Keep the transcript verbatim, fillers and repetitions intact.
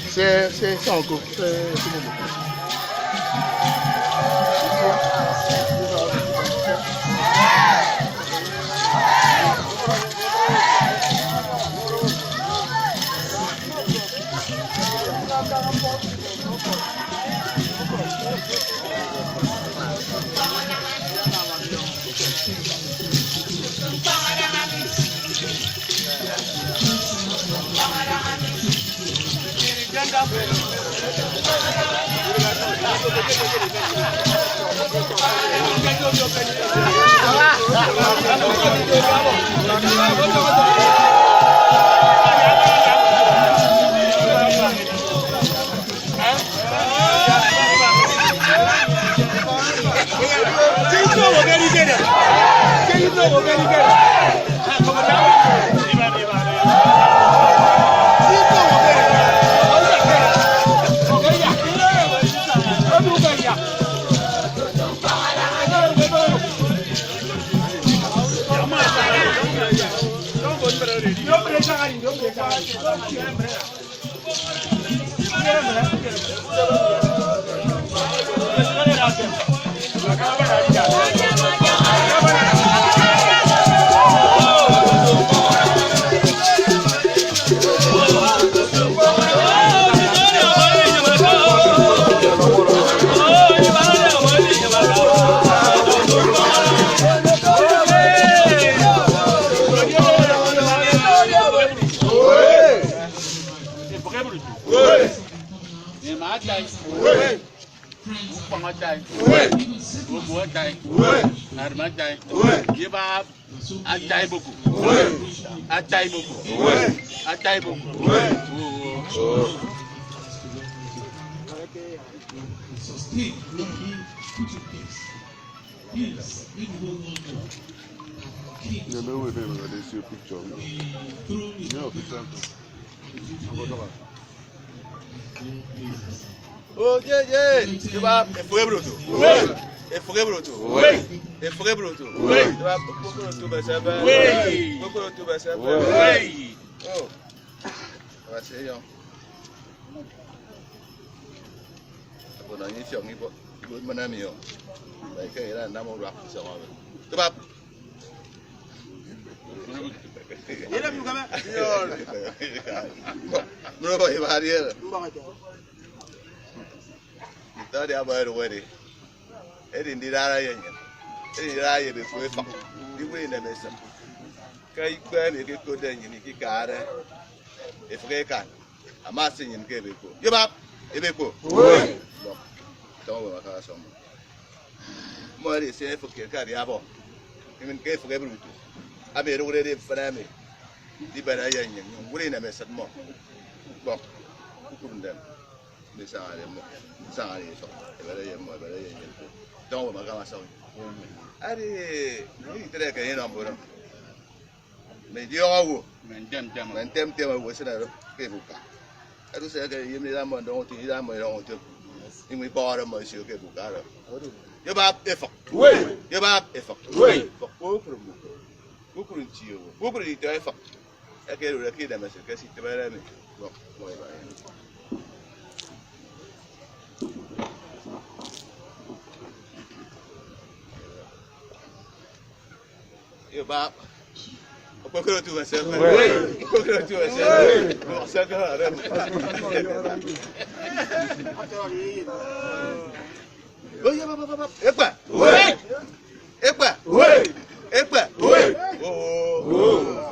Se, se, se, uncle. Se, se, uncle. Ima atai. Ukpọñ atai. Obu atai. Arịm atai. Yebab atai boko. Atai boko. Atai boko. Oo. Nene we nene na desi picture. Nyo picture. Ojeje, iba efụk ebroto. Efụk ebroto. Efụk ebroto. Iba kpokporo tu besebe. Kpokporo tu besebe. Oh. Abasi eyong. Abono nyi fiong ibo. Ibo mana mio. Baik, ira nama urap sama. Tebap. Mụrụ bọ iba ariere. Ntọdi aba eruwedi. Edi ndidara ye nyen. Edi ndidara ye befu efak. Ibu inem esem. Ke ikpe emi ekekode nyin ikikade. Efak ekan. Ama se nyin ke ebekpo. Yebap ebekpo. Uwe. Tọñọ we maka asọmọ. Mmọ ẹdi esie efịk kiet ke adiabọ. Enyịn ke efịk ebịt utu. Aba erụñde edi mfịna emi. Ndibere ye nnyịn nyụñ ñwụre inem esịt mmọ. Kpọk. Kpụkpụrụ ndem. Ndisañade mmọ. Ndisañade isọñ. Ebere ye mmọ, ebere ye nnyịn. Tọñọ we makam asọñ. Adi, itre ke inọ mbụrọ. Mme idiọk owo. Mme ntem ntem. Mme ntem ntem owo esịn oro ke ebuka. Ẹdu se ke iyem ida mmọ ndọñ utom, ida mmọ idọñ utom. Iñwa ikpọhọre mmọ isio ke ebuka oro. Yebap efịk. Uwe. Yebap efịk. Uwe. Efịk kpukpru mbụk. Kpukpru nti owo. Kpukpru ito efịk. Eke erure ke idem ese ke esitịbere mi. Bọk, bọk iba. Yebap. Okpokoro tu mesebe. Okpokoro tu mesebe. Mesebe. Ekpa. Ekpa. Ekpa. Oh.